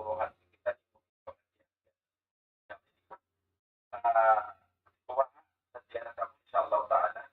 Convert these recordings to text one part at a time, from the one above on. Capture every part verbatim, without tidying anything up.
Insyaallah ta'ala.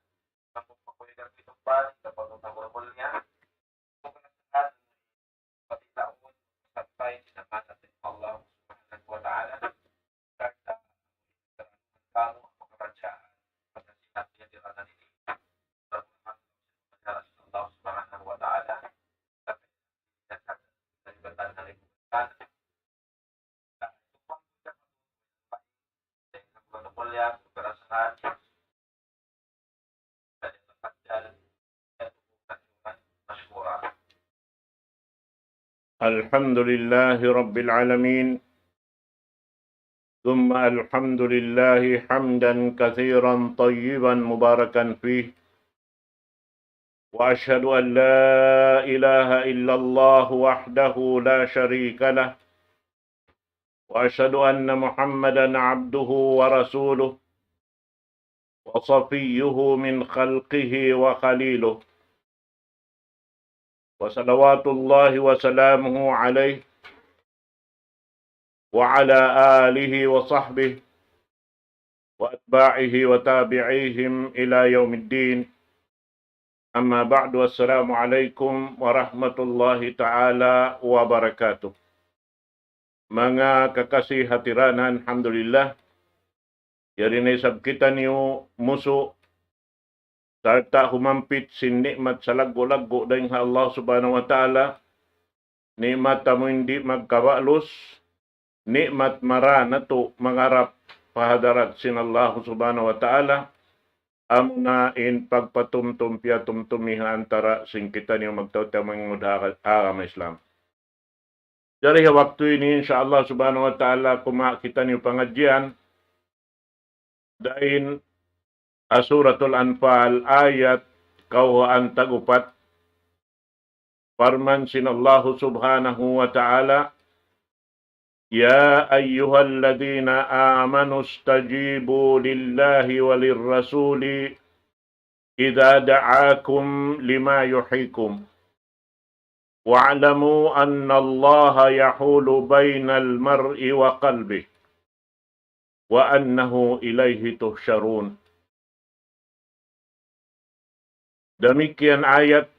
الحمد لله رب العالمين، ثم الحمد لله حمدا كثيرا طيبا مباركا فيه، وأشهد أن لا إله إلا الله وحده لا شريك له، وأشهد أن محمدا عبده ورسوله، وصفيه من خلقه وخليله، وصلوات الله وسلامه عليه وعلى آله وصحبه وأتباعه وتابعيهم إلى يوم الدين. أما بعد، السلام عليكم ورحمة الله تعالى وبركاته. Manga kakasi ha tiranan, alhamdulillah. Yari na isab kitaniyu musu' sarta' humampit sin ni'mat salaggu'-laggu' dayn ha Allah Subhanahu wa Ta'ala. Ni'mat amu in di' magkaba'lus, ni'mat mara natu' mangarap pa hadarat sin Allah Subhanahu wa Ta'ala, amuna in pagpatumtum piyatumtumi ha antara' sin kitaniyu magtaud ha mangud ha agama Islam. Jari ha waktu ini, insya Allah Subhanahu wa Ta'ala, kumawa' kitaniyu pangadjian dayn ha Suratul Anfal, ayat kawhaan tag-upat. Parman sin Allahu Subhanahu wa Ta'ala, يا أيها الذين آمنوا استجيبوا لله وللرسول إذا دعاكم لما يحييكم واعلموا أن الله يحول بين المرء وقلبه وأنه إليه تحشرون. Damikkiyan ayat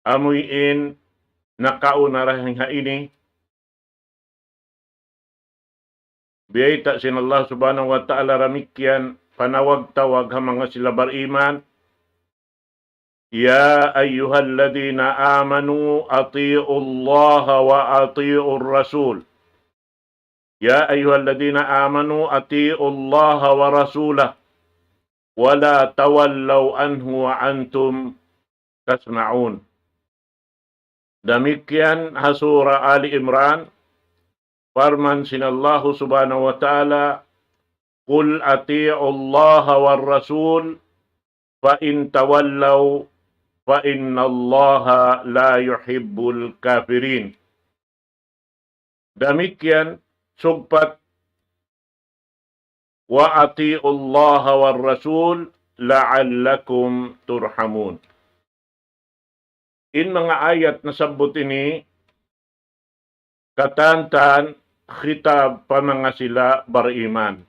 amuin nakauna dayn ha ini, biyayta' sin Allah Subhanahu wa Ta'ala damikkiyan panawag-tawag ha manga sila bariman, يا أيها الذين آمنوا أطيعوا الله وأطيعوا الرسول. يا أيها الذين آمنوا أطيعوا الله ورسوله ولا تولوا عنه وأنتم تسمعون. Damikkiyan ha Surah Ali Imran, parman sin Allahu Subhanahu wa Ta'ala, قل أطيعوا الله والرسول فإن تولوا فإن الله لا يحب الكافرين. Damikkiyan sugpat, وأطيعوا الله والرسول لعلكم ترحمون. In manga ayat nasabbut ini, katan-katan khitab pa manga sila bariman.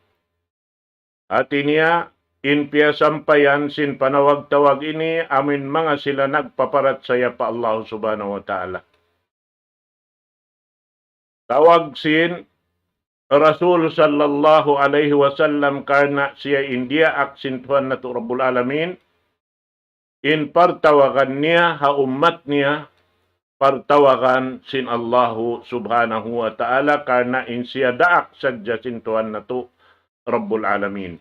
Hati niya, in piyasampayan sin panawag-tawag ini, amuin manga sila nagpaparachaya pa Allah Subhanahu wa Ta'ala. Tawag sin Rasul sallallahu alayhi wasallam karna' siya in diyaak sin Tuhan natu' Rabbul Alamin, in partawagan niya ha ummat niya, partawagan sin Allahu Subhanahu wa Ta'ala, karna' in siya daak sadja sin Tuhan natu' Rabbul Alamin.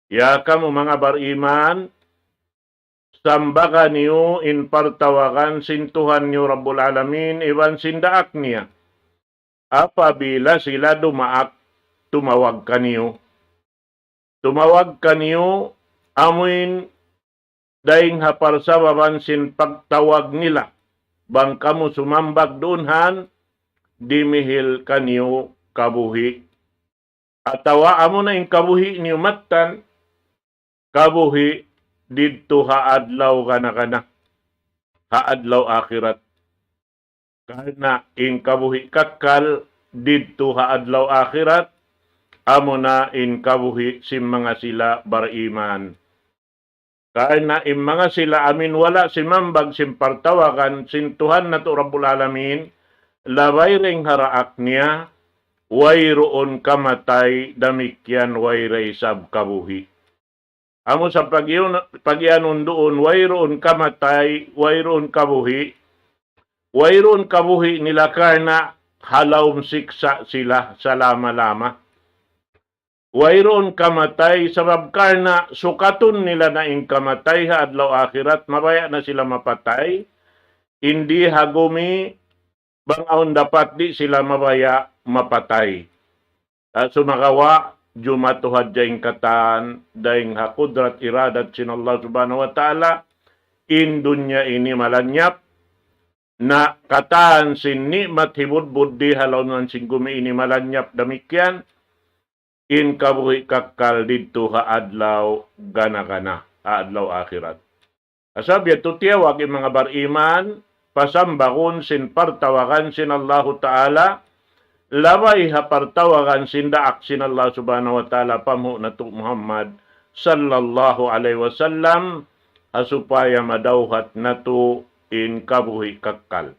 Ya kamu manga bariman, sambaga niyu in partawagan sin Tuhan niyu Rabbul Alamin iban sin daak niya. Apabila sila dumaak, tumawag kaniyu. Tumawag kaniyu, amuin dayng ha parsababan sin pagtawag nila. Bang kamu sumambag duun han, dimihil kaniyu kabuhi'. Atawa amuna in kabuhi' niyu mattan, kabuhi' didtu ha adlaw gana-gana, ha adlaw akhirat. Karna' in kabuhi' kakkal didtu ha adlaw akhirat, amuna in kabuhi' sin manga sila bariman. Karna' in manga sila amin wala' simambag sin partawagan sin Tuhan natu' Rabbul Alamin, labay dayn ha daak niya, wayruun kamatay, damikkiyan way da isab kabuhi'. Amu sa pag-, pag-iyanun duun, wayruun kamatay, wayruun kabuhi', wayruun kabuhi' nila karna' ha lawm siksa' sila salama-lama. Wayruun kamatay, sabab karna' sukatun nila na in kamatay ha adlaw akhirat, mabaya' na sila mapatay, in di ha gumi, bang awn dapat di' sila mabaya' mapatay. Ah, sumagawa', jumatu hadja in katan, dayn ha kudrat iradat sin Allah Subhanahu wa Ta'ala, in dunya ini malanyap, na katan sin ni'mat hibudbud di ha lawm sin gumi ini malanyap damikkiyan, in kabuhi' kakkal didtu ha adlaw gana-gana, ha adlaw akhirat. Sabab yadtu tiyawag in manga bariman, pasambagun sin partawagan sin Allahu Ta'ala, labay ha partawagan sin daak sin Allah Subhanahu wa Ta'ala pa Muhammad sallallahu alayhi wasallam, ha supaya madawhat natu' in kabuhi' kakkal.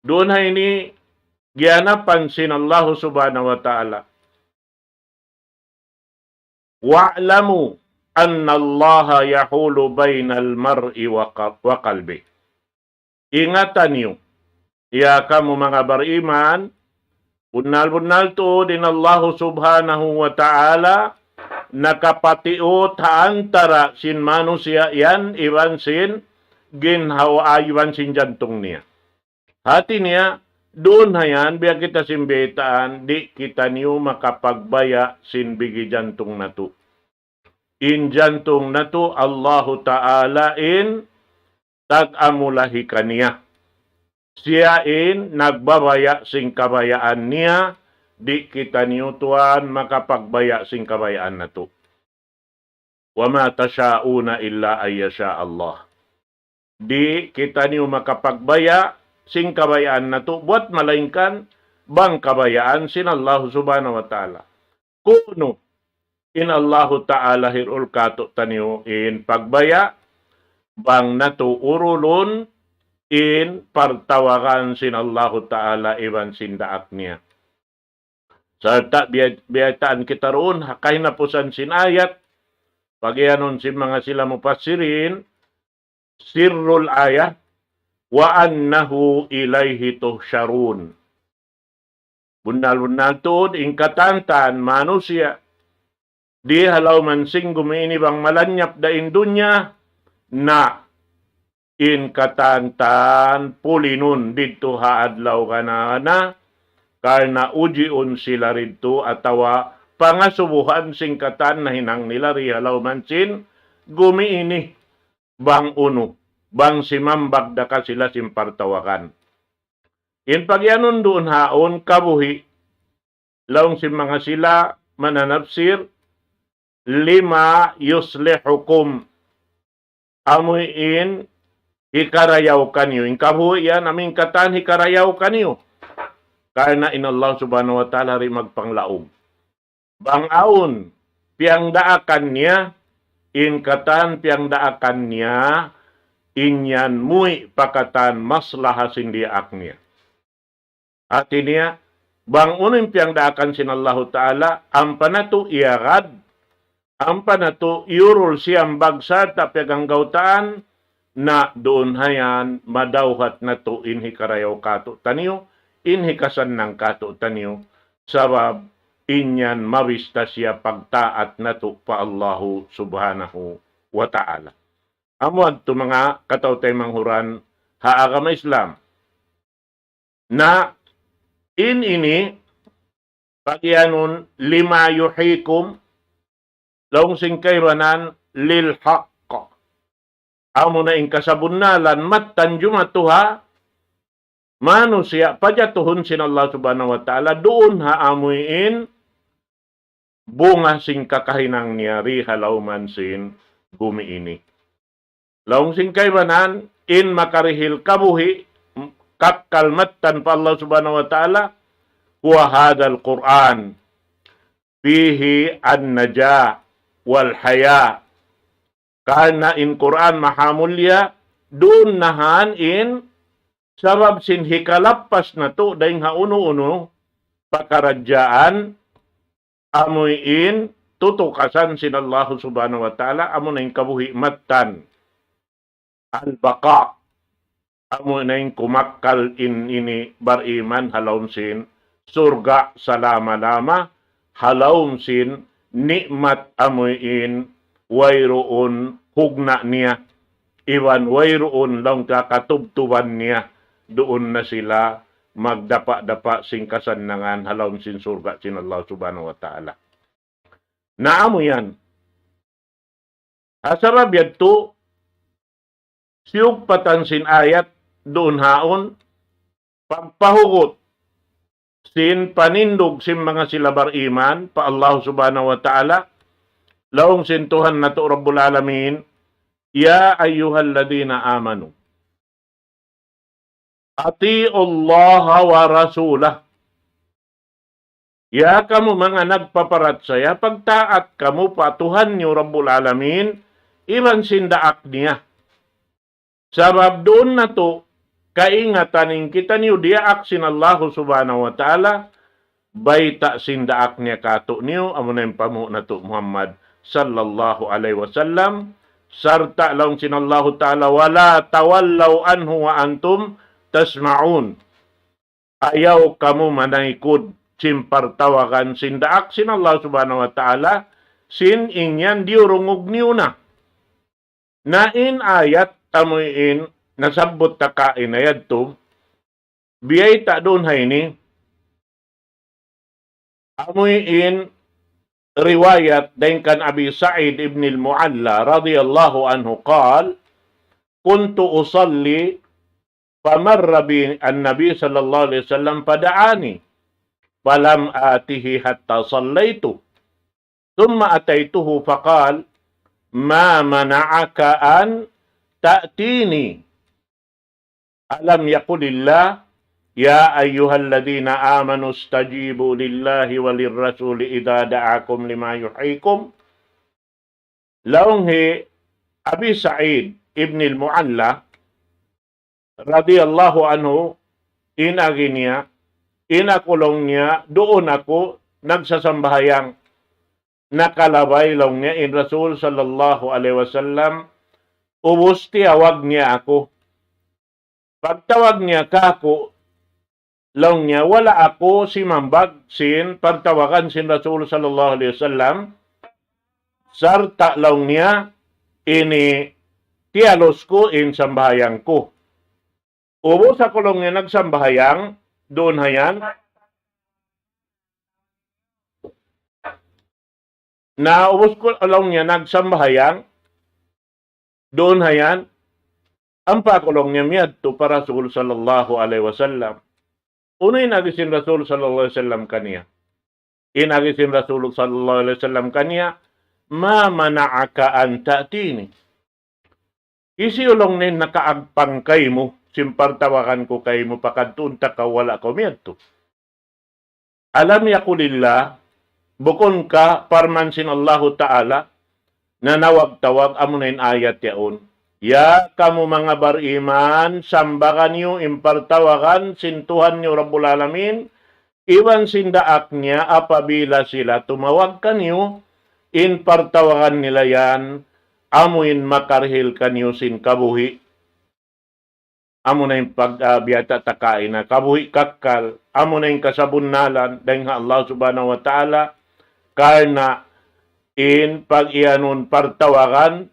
Duun ha ini giyanapan sin Allah Subhanahu wa Ta'ala. وَاعْلَمُوا أَنَّ اللَّهَ يَحُولُ بَيْنَ الْمَرْءِ وَقَ-، وَقَلْبِهِ. Ingata niyu, ya kamu manga bariman, bunnal-bunnal tuud in Allah Subhanahu wa Ta'ala nakapatiut ha antara' sin manusiya' yan iban sin ginhawa-, iban sin jantung niya. Hati niya, duun ha yan, biya' kita sin baytaan, di' kitaniyu makapagbaya' sin bigi jantung natu'. In jantung natu', Allahu Ta'ala in tag-amulahi kaniya. Siya in nagbabaya' sin kabayaan niya, di' kitaniyu tuwan makapagbaya' sin kabayaan natu'. وَمَا تَشَاءُونَ إِلَّا أَن يَشَاءَ اللَّهُ. Di' kitaniyu makapagbaya' sin kabayaan natu' buwat malaingkan bang kabayaan sin Allah Subhanahu wa Ta'ala. Kunu' in Allahu Ta'ala hirul katu'taniyu in pagbaya' bang natu' urulun in partawagan sin Allahu Ta'ala iban sin daak niya. Sarta' biya', biyaytaan kita duun, ha kahinapusan sin ayat, pagiyanun sin manga sila mufassirin, sirrul ayat, وَأَنَّهُ إِلَيْهِ تُحْشَرُونَ. Bunnal-bunnal tuud, in katan-katan manusiya', di ha lawm sin gumi ini bang malanyap da in dunya, na in katan-katan pulinun didtu ha adlaw gana-gana, karna' ujiun sila didtu atawa pangasubuhan sin katan nahinang nila di ha lawm sin gumi ini bang unu, bang simambag da ka sila sin partawagan. In pagiyanun duun haun kabuhi', laung sin manga sila mananapsir, لِمَ يُصْلِحُكُمْ. Amu in hikarayaw kaniyu. In kabuhi' yan, amu in katan hikarayaw kaniyu. Karna' in Allah Subhanahu wa Ta'ala di' magpanglaum. Bang awn piyagdaakan niya, in katan piyagdaakan niya, in yan muwi' pa katan maslaha sin diyaak niya. Hati niya, bang unu in piyagdaakan sin Allahu Ta'ala, ampa natu' iyagad, ampa natu' iyurul siyambag sarta' piyaganggautaan, na duun ha yan, madawhat natu' in hikarayaw katu'taniyu, in hikasannang katu'taniyu, sabab in yan mabista siya pagtaat natu' pa Allahu Subhanahu wa Ta'ala. Amu yadtu manga kataw-taymanghuran ha agama Islam. Na in ini, pagiyanun لِمَ يُحْيِيكُمْ, laung sin kaibanan لِلْحَقِّ. Amu na in kasabunnalan mattan jumatu ha manusiya' pajatuhun sin Allah Subhanahu wa Ta'ala duun ha amu in bunga sin kakahinang niya di ha lawm sin gumi ini. Laung sin kaibanan, in makarihil kabuhi', m-, kakkal mattan pa Allah Subhanahu wa Ta'ala, هو هذا القرآن فيه النجاة والحياة. Karna' in Qur'an mahamulliya, duun na yan in sabab sin hikalappas natu' dayng ha unu-unu pakaradjaan, amuin tutukasan sin Allah Subhanahu wa Ta'ala, amuna in kabuhi' mattan. Al-baqa', amuna in kumakkal in ini bariman ha lawm sin surga' salama-lama, ha lawm sin ni'mat amuin wayruun hugna' niya, iban wayruun laung ka katubtuban niya, duun na sila magdapa'-dapa' sin kasannangan ha lawm sin surga' sin Allah Subhanahu wa Ta'ala. Na amu yan. Ha sabab yadtu, siyugpatan sin ayat duun haun, pagpahugut sin panindug sin manga sila bariman pa Allah Subhanahu wa Ta'ala, laung sin Tuhan natu' Rabbul Alamin, يا أيها الذين آمنوا أطيعوا الله ورسوله. Ya kamu manga nagpaparachaya, pagtaat kamu pa Tuhan niyu Rabbul Alamin, iban sin daak niya. Sabab duun natu' kaingatan in kitaniyu diyaak sin Allahu Subhanahu wa Ta'ala, bayta' sin daak niya kātu'niyu, amuna in panghu' natu' Muhammad sallallahu alayhi wasallam, sarta' laung sin Allahu Ta'ala, ولا تولوا عنه وأنتم تسمعون. Ayaw kamu manaykud sin partawagan sin daak sin Allah Subhanahu wa Ta'ala, sin in yan diyurungug niyu na. Na in ayat amuin nasabbut ta kaina yadtu, biyayta' duun ha ini, amuin riwayat dayn kan Abi Sa'id ibn al-Mu'alla radiyallahu anhu قال: كنت أصلي فمر بي النبي صلى الله عليه وسلم فدعاني فلم آته حتى صليت ثم أتيته فقال: ما منعك أن تأتيني؟ ألم يقل الله: يا أيها الذين آمنوا استجيبوا لله وللرسول إذا دعاكم لما يحييكم؟ Laung hi Abi Sa'id ibn al-Mu'alla radiyallahu anhu, in agi niya, in aku laung niya, duun aku nagsasambahayang, nakalabay laung niya in Rasul sallallahu alayhi wasallam, ubus tiyawag niya aku. Pagtawag niya kāku', laung niya, wala' aku simambag sin pagtawagan sin Rasul sallallahu alayhi wasallam, sarta' laung niya, ini tiyalus ku in sambahayang ku. Ubus aku laung niya nagsambahayang, duun ha yan. Na ubus ku laung niya nagsambahayang, duun ha yan, ampa aku laung niya miyadtu pa Rasul sallallahu alayhi wasallam. Unu in agi sin Rasul sallallahu alayhi wasallam kaniya? In agi sin Rasul sallallahu alayhi wasallam kaniya, ما منعك أن تأتيني؟ Hisiyu laung niya in nakaagpang kaymu, sin partawagan ku kaymu, pakadtuun ta kaw wala' kaw miyadtu? ألم يقل الله, bukun ka parman sin Allahu Ta'ala, nanawag-tawag amuna in ayat yaun. Ya kamu manga bariman, sambaga niyu in partawagan sin Tuhan niyu Rabbul Alamin, iban sin daak niya apabila sila tumawag kaniyu, in partawagan nila yan, amu in makarihil kaniyu sin kabuhi'. Amuna in pag, ah, biyayta' ta kaina, kabuhi' kakkal, amuna in kasabunnalan, dayn ha Allah Subhanahu wa Ta'ala, karna' in pag-iyanun partawagan,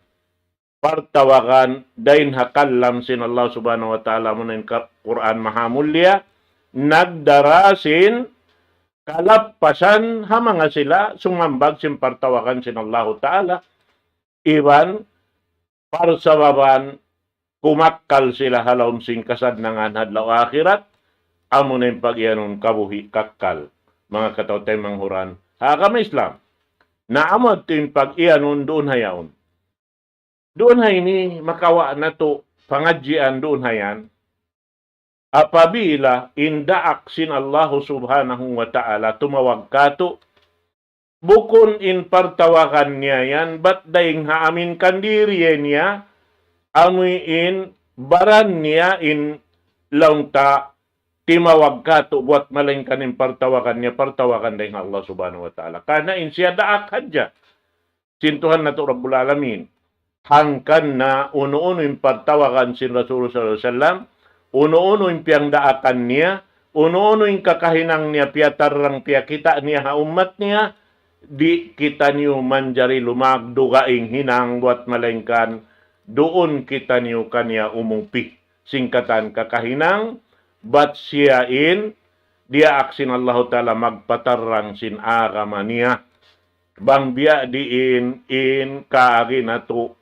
partawagan dayn ha kalam sin Allah Subhanahu wa Ta'ala, amuna in ka-, Qur'an mahamulliya, nagdara sin kalappasan ha manga sila sumambag sin partawagan sin Allahu Ta'ala, iban parsababan kumakkal sila ha lawm sin kasannangan ha adlaw akhirat, amuna in pag-iyanun kabuhi' kakkal. Manga kataw-taymanghuran ha agama Islam. Na amu yadtu in pag-iyanun duun ha yaun. Duun ha ini makawa' natu' pangadjian duun ha yan. apabila in daak sin Allahu Subhanahu wa Ta'ala tumawag katu', bukun in partawagan niya yan, bat dayn ha amin kandiri niya, amuin baran niya in laung ta timawag katu', buat malaingkan in partawagan niya, partawagan dayn ha Allah Subhanahu wa Ta'ala. Karna' in siya daak hadja sin Tuhan natu' Rabbul Alamin. Hangkan na unu-unu in partawagan sin Rasul sallallahu alayhi wasallam, unu-unu in piyangdaakan niya, unu-unu in kakahinang niya, piyatarrang, piyakita' niya ha ummat niya, di' kitaniyu manjari lumag dugaing hinang buat malaingkan duun kitaniyu kaniya umupi. Sin katan kakahinang, bat siya in diyaak sin Allahu Ta'ala magpatarrang sin agama niya. Bang biya' diin in kaagi natu'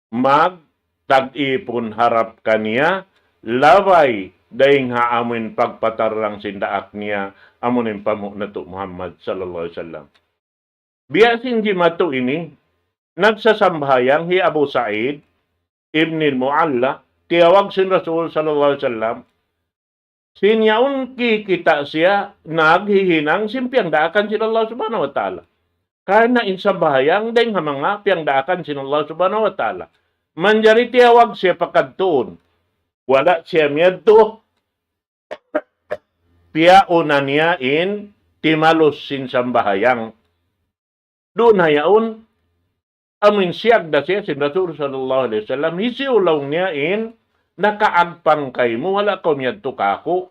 magtag-ipun harap kaniya, labay dayn ha amuin pagpatarrang sin daak niya, amuin pamu' natu' Muhammad sallallahu alayhi wasallam. Biya' sin jimatu ini, nagsasambahayang hi Abu Sa'id ibn al-Mu'alla, tiyawag sin Rasul sallallahu alayhi wasallam, sin yaun kikita' siya naghihinang sin piyangdaakan sin Allah Subhanahu wa Ta'ala. Karna' in sambahayang dayn ha manga piyangdaakan sin Allah Subhanahu wa Ta'ala. Manjari tiyawag siya pakadtuun. Wala' siya miyadtu, piyauna niya in timalus sin sambahayang. Duun ha yaun, amuin siyag da siya sin Rasul sallallahu alayhi wasallam, hisiyu laung niya in nakaagpang kaymu, wala' kaw miyadtu kāku',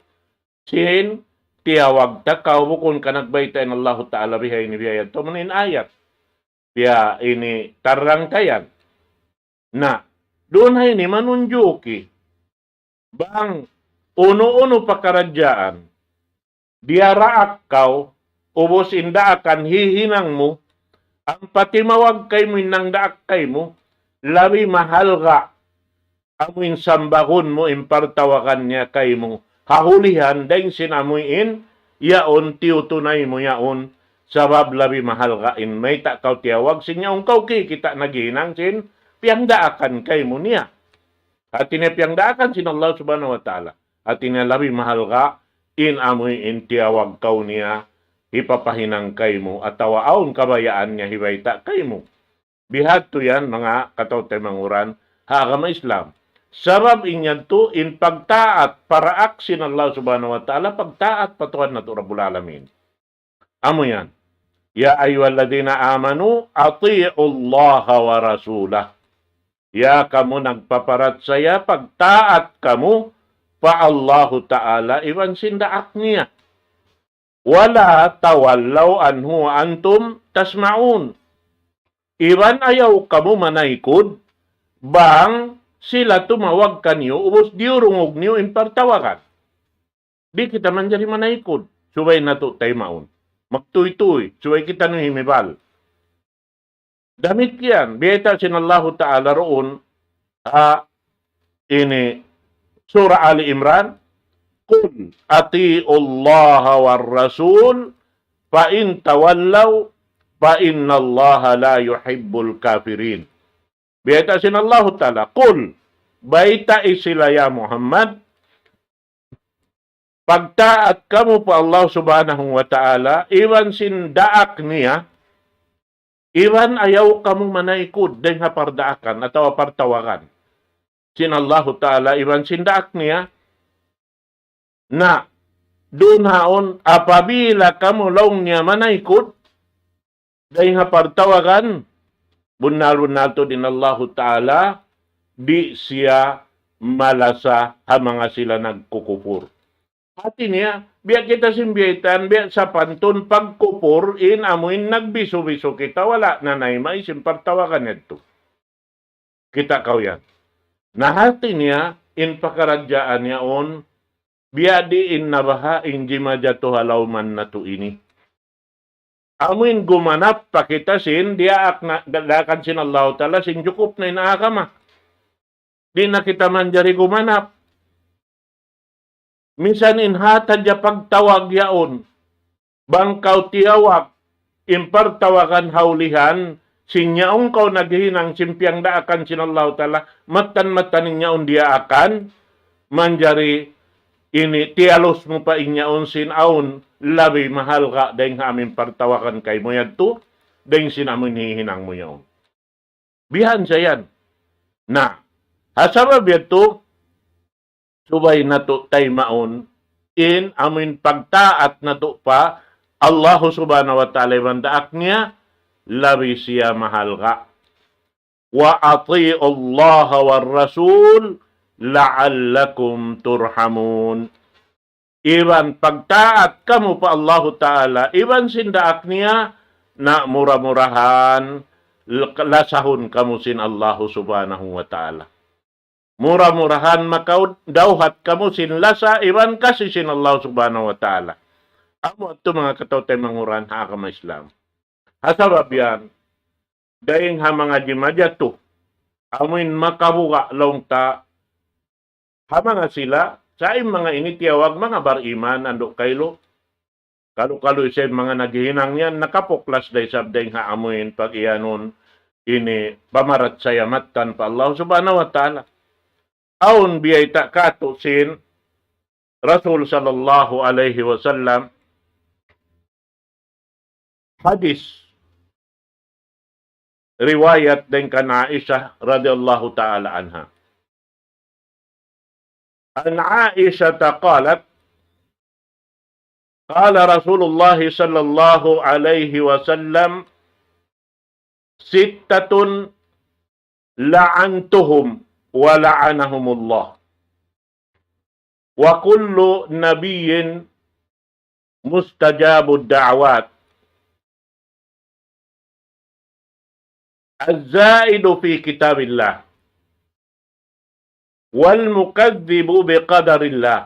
sin tiyawag ta kaw, bukun ka nagbayta' in Allahu Ta'ala bihaini biya' yadtu, amuin ayat. Biya' ini tarrang ta yan. Na, duun ha ini manunjuki bang unu-unu pakaradjaan diyaraak kaw, ubus in daakan hihinang mu, ampa timawag kaymu in nangdaak kaymu, labi mahalga' amuin sambagun mu in partawagan niya kaymu. Ha hulihan, dayn sin amuin, yaun tiyutunay mu yaun. Sabab labi mahalga' in mayta' kaw tiyawag sin yaun kaw kikita' naghihinang sin piyangdaakan kaymu niya. Hati niya piyangdaakan sin Allah Subhanahu wa Ta'ala. Hati niya labi mahalga' in amuin tiyawag kaw niya hipapahinang kaymu atawa awn kabayaan niya hibayta' kaymu. Bihadtu yan, manga kataw-taymanghuran ha agama Islam. Sabab in yadtu in pagtaat pa daak sin Allah Subhanahu wa Ta'ala, pagtaat pa Tuhan natu' Rabbul Alamin. Amu yan. يا أيها الذين آمنوا أطيعوا الله ورسوله. Ya kamu nagpaparachaya, pagtaat kamu pa Allahu Ta'ala iban sin daak niya. ولا تولوا عنه وأنتم تسمعون. Iban ayaw kamu manaykud, bang sila tumawag kaniyu, ubus diyurungug niyu in partawagan. Di' kita manjari manaykud, subay natu' taymaun. Magtuytuy, subay kitaniyu himibal. Damikkiyan, biyayta' sin Allahu Ta'ala duun, ha, ini, Surah Ali Imran, قل أطيعوا الله والرسول فإن تولوا فإن الله لا يحب الكافرين. Biyayta' sin Allahu Ta'ala, قل, baytai sila ya Muhammad, pagtaat kamu pa Allah Subhanahu wa Ta'ala, iban sin daak niya, iban ayaw kamu manaykud dayn ha pardaakan atawa partawagan sin Allahu Ta'ala iban sin daak niya. Na, duun haun, apabila kamu laung niya manaykud dayn ha partawagan, bunnal-bunnal tuud in Allahu Ta'ala, di' siya malasa ha manga sila nagkukupur. Hati niya, biya' kita sin biyaytaan, biya' sapantun pagkupur, in amuin nagbisu-bisu kita, wala' na nayma' sin partawagan yadtu. Kita' kaw yan. Na hati niya, in pakaradjaan yaun, biya' diin na baha' in jimajatu ha lawman natu' ini. Amuin gumanap pa kita sin diyaak na, daakan sin Allahu Ta'ala sin jukup na in agama. Di' na kita manjari gumanap. Misan in hat hadja pagtawag yaun. Bang kaw tiyawag, in partawagan ha ulihan, sin yaun kaw naghihinang sin piyangdaakan sin Allahu Ta'ala, mattan-mattan in yaun diyaakan, manjari ini tiyalus mu pa in yaun sin awn labi mahalga' dayng ha amun pagtawagan kaymu yadtu, dayng sin amun hihinang mu yaun. Bihan sa yan. Na, ha sabab yadtu, subay natu' taymaun in amun pagtaat natu' pa Allahu Subhanahu wa Ta'ala iban daak niya, labi siya mahalga'. وأطيعوا الله والرسول لعلكم ترحمون. Iban pagtaat kamu pa Allahu Ta'ala, iban sin daak niya, na mura-murahan, l-, lasahun kamu sin Allahu Subhanahu wa Ta'ala. Mura-murahan makaud-, dauhat kamu sin lasa, iban kasi sin Allah Subhanahu wa Ta'ala. Amu yadtu manga kataw-taymanghuran ha agama Islam. Ha sabab yan, dayng ha manga jimajatu, amuin makabuga' laung ta, ha manga sila, sa' in manga ini tiyawag manga bariman, andu' kailu. Kalu-kalu isab in manga naghihinang yan, nakapuklas da isab dayng ha amuin pag-iyanun ini pamarachaya mattan pa Allah Subhanahu wa Ta'ala. Awn biyayta' katu' sin Rasul sallallahu alayhi wasallam, hadith riwayat dayng kan Aisha radiyallahu ta'ala anha. عن عائشة قالت: قال رسول الله صلى الله عليه وسلم: ستة لعنتهم ولعنهم الله، وكل نبي مستجاب الدعوات. الزائد في كتاب الله، والمكذب بقدر الله،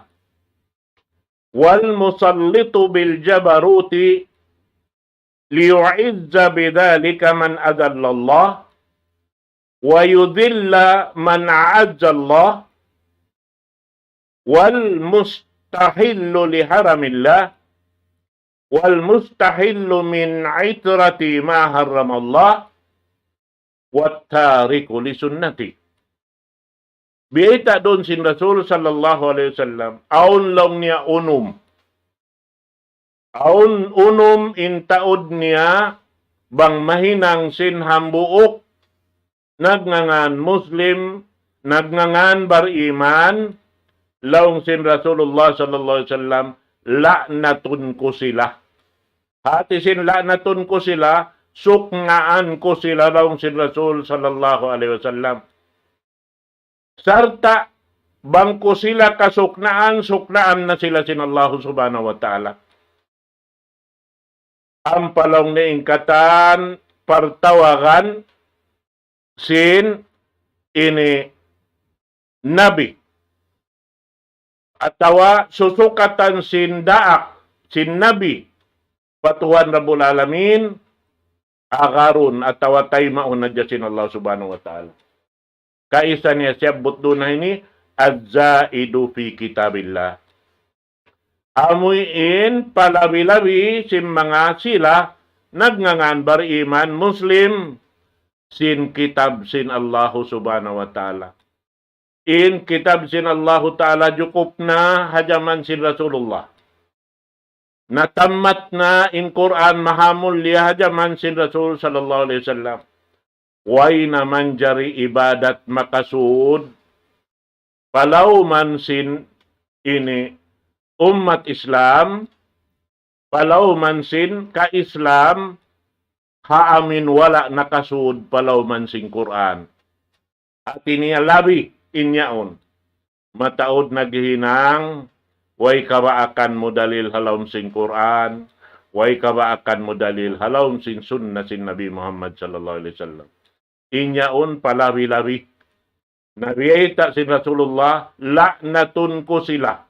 والمسلط بالجبروت ليعز بذلك من أذل الله، ويذل من أعز الله، والمستحل لحرم الله، والمستحل من عترتي ما حرم الله، والتارك لسنتي. Biyayta' duun sin Rasul sallallahu alayhi wasallam, awn laung niya unum. Awn unum in taud niya bang mahinang sin hambuuk nagngangan Muslim, nagngangan bariman, laung sin Rasulullah sallallahu alayhi wasallam, la'natun ku sila. Hati sin la'natun ku sila, suknaan ku sila laung sin Rasul sallallahu alayhi wasallam. Sarta' bang ku sila kasuknaan, suknaan na sila sin Allah Subhanahu wa Ta'ala. Ampa laung niya in katan partawagan sin ini Nabi. Atawa susukatan sin daak sin Nabi pa Tuhan Rabbul Alamin, agarun atawa taymaun hadja sin Allah Subhanahu wa Ta'ala. Kaisa niya siyabbut duun ha ini, الزائد في كتاب الله. Amu in palabi-labi sin manga sila nagngangan bariman Muslim sin kitab sin Allahu Subhanahu wa Ta'ala. In kitab sin Allahu Ta'ala jukup na ha jaman sin Rasulullah. Natammat na in Qur'an mahamulliya ha jaman sin Rasul sallallahu alayhi wasallam. Way na manjari ibadat makasud pa lawm sin ini ummat Islam, pa lawm sin ka-Islam, ha amin wala' nakasud pa lawm sin Qur'an. Hati niya labi in yaun. Mataud naghihinang, way kabaakan mu dalil ha lawm sin Qur'an, way kabaakan mu dalil ha lawm sin sunna sin Nabi Muhammad sallallahu alayhi wasallam. In yaun palabi-labi. Na biyayta' sin Rasulullah, la'natun ku sila.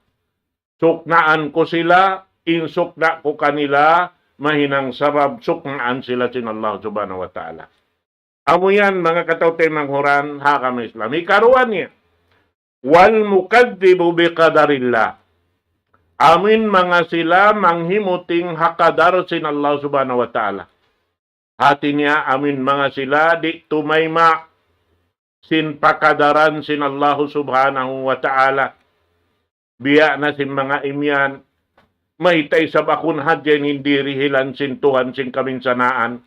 Suknaan ku sila, in sukna' ku kanila, mahinang sabab suknaan sila sin Allah Subhanahu wa Ta'ala. Amu yan, manga kataw-taymanghuran, ha agama Islam. Hikaruwa niya, والمكذب بقدر الله. Amu in manga sila manghimuting ha kadar sin Allah Subhanahu wa Ta'ala. Hati niya amu in manga sila di' tumayma' sin pakadaran sin Allah Subhanahu wa Ta'ala. Biya' na sin manga imiyan, mayta' isab aku na hadja in dirihilan sin Tuhan sin kaminsanaan.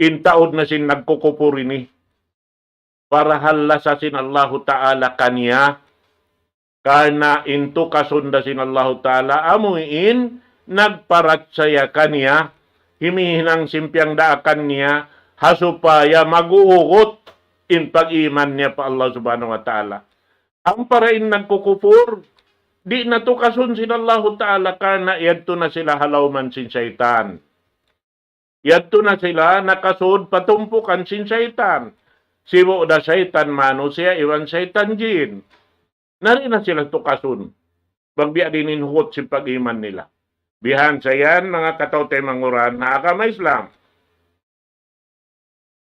In taud na sin nagkukupur ini. Parahal lasa sin Allahu Ta'ala kaniya, karna' in tukasun da sin Allahu Ta'ala, amu in nagparachaya kaniya, himihinang sin piyangdaakan niya, ha supaya maguugut in pag-iman niya pa Allah Subhanahu wa Ta'ala. Ampa da in nagkukupur, di' na tukasun sin Allahu Ta'ala karna' yadtu na sila ha lawman sin saytan. Yadtu na sila nakasud pa tumpukan sin saytan. Sibu' da saytan manusiya' iban saytan jin. Na di' na sila tukasun. Bang biya' diin in hugut sin pag-iman nila. Bihan sa yan, manga kataw-taymanghuran ha agama Islam.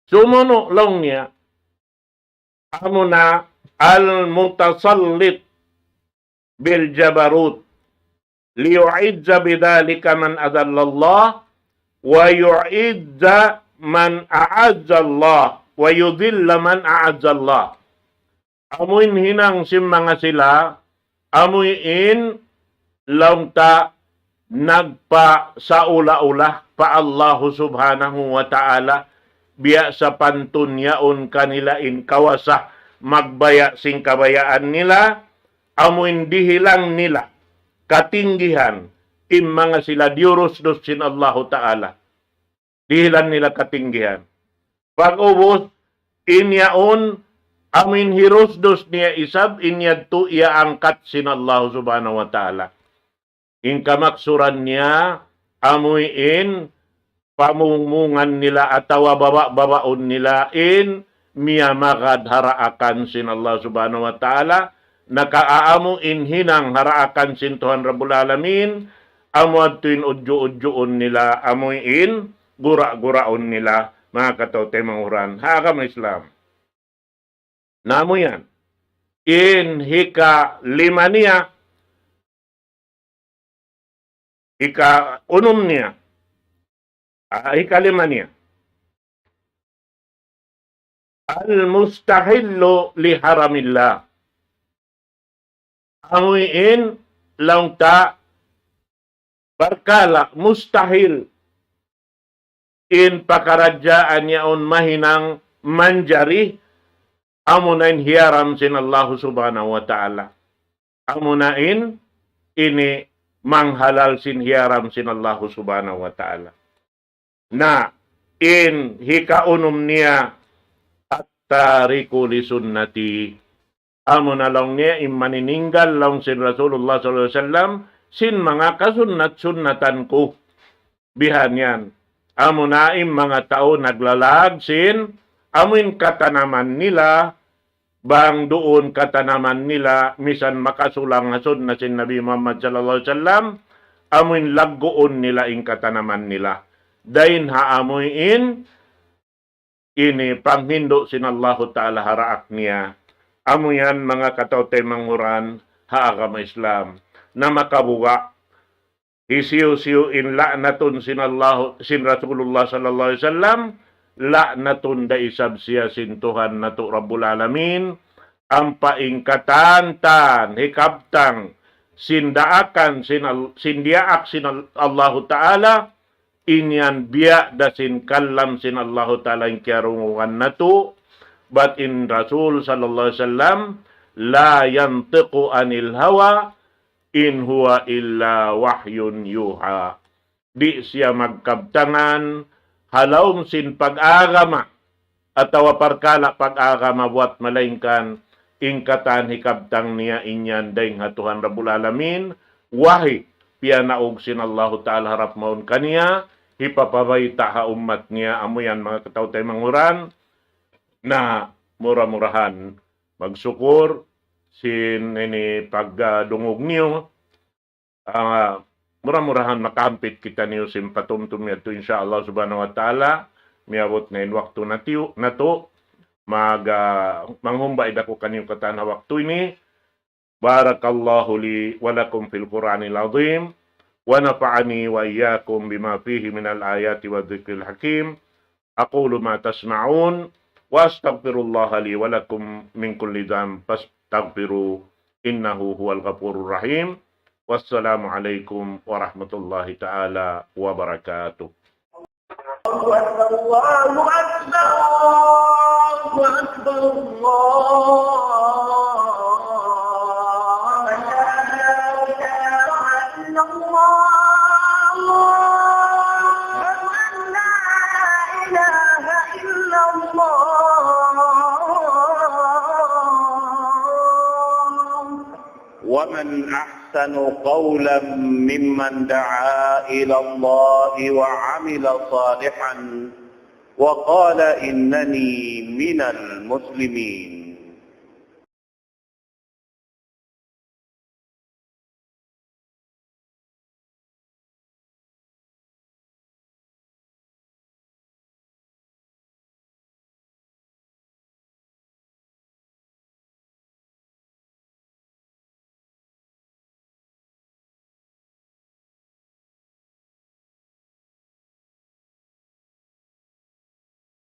Sumunu' laung niya, amuna al-mutasallit bil jabarut, liyu'izza bidhalika man adhallallah, wa yu'izza man a'azzallah, wa yudhilla man a'azzallah. Amu in hinang sin manga sila, amu in laung ta nagpasaula-ula pa Allahu Subhanahu wa Ta'ala, biya' sapantun yaun kanila in kawasa magbaya' sin kabayaan nila, amu in dihilan nila katinggihan, in manga sila diyurusdus sin Allahu Ta'ala. Dihilan nila katinggihan. Pag-ubus, in yaun, amu in hirusdus niya isab, in yadtu iyaangkat sin Allah Subhanahu wa Ta'ala. In kamaksuran niya, amu in pamungmungan nila atawa baba-babaun nila in miyamagad ha daakan sin Allah Subhanahu wa Ta'ala, nakaamu in hinang ha daakan sin Tuhan Rabbul Alamin, amu yadtu in udju-udjuun nila, amu in gura-guraun nila, manga kataw-taymanghuran ha agama Islam. Na amu yan. In hikalima niya, hikaunum niya, ah, hikalima niya. Al-mustahillu li haramillah. Amu in laung ta parkala' mustahil in pakaradjaan yaun mahinang manjari, amuna in hiyaram sin Allahu Subhanahu wa Ta'ala. Amuna in ini manghalal sin hiyaram sin Allahu Subhanahu wa Ta'ala. Na in hikaunum niya, at-tariku li sunnati. Amuna laung niya in manininggal laung sin Rasulullah sallallahu alayhi wasallam sin manga kasunnat-sunnatan ku. Bihan yan. Amuna in manga tau naglalag sin amu in katanaman nila, bang duun katanaman nila, misan makasulang ha sunna sin Nabi Muhammad sallallahu alayhi wasallam, amu in lagguun nila in katanaman nila. Dayn ha amu in ini panghindu' sin Allahu Ta'ala ha daak niya. Amu yan manga kataw-taymanghuran ha agama Islam. Na makabuga', hisiyu-siyu in la'natun sin Allahu, sin Rasulullah sallallahu alayhi wasallam, la'natun da isab siya sin Tuhan natu' Rabbul Alamin, ampa in katan-katan hikabtang sin daakan sin Al-, sin diyaak sin Al-, Allahu Ta'ala, in yan biya' da sin kalam sin Allahu Ta'ala in kiyarungugan natu', bat in Rasul sallallahu alayhi wasallam, la yantiqu anil hawa, in huwa illa wahyun yuha. Di' siya magkabtangan ha lawm sin pag-agama, atawa parkala' pag-agama buwat malaingkan in katan hikabtang niya in yan dayn ha Tuhan Rabbul Alamin, wahi, piyanaug sin Allahu Ta'ala harap mawn kaniya, hipapabayta' ha ummat niya, amu yan manga kataw-taymanghuran, na mura-murahan magsukur sin ini pagdungug niyu, ah, mura-murahan makahampit kitaniyu sin patumtum yadtu, insya Allah subhanahu wa ta'ala, miyabut na in waktu natiyu-, natu', mag-, ah, manghumbay da aku kaniyu katan ha waktu ini. بارك الله لي ولكم في القرآن العظيم، ونفعني وإياكم بما فيه من الآيات والذكر الحكيم. أقول ما تسمعون، وأستغفر الله لي ولكم من كل ذنب، فاستغفروه، إنه هو الغفور الرحيم. والسلام عليكم ورحمة الله تعالى وبركاته. الله أكبر، الله أكبر، الله أكبر، الله أكبر. لا إله إلا الله. أشهد أن لا إله إلا الله. ومن أحسن قولا ممن دعا إلى الله وعمل صالحا وقال إنني من المسلمين.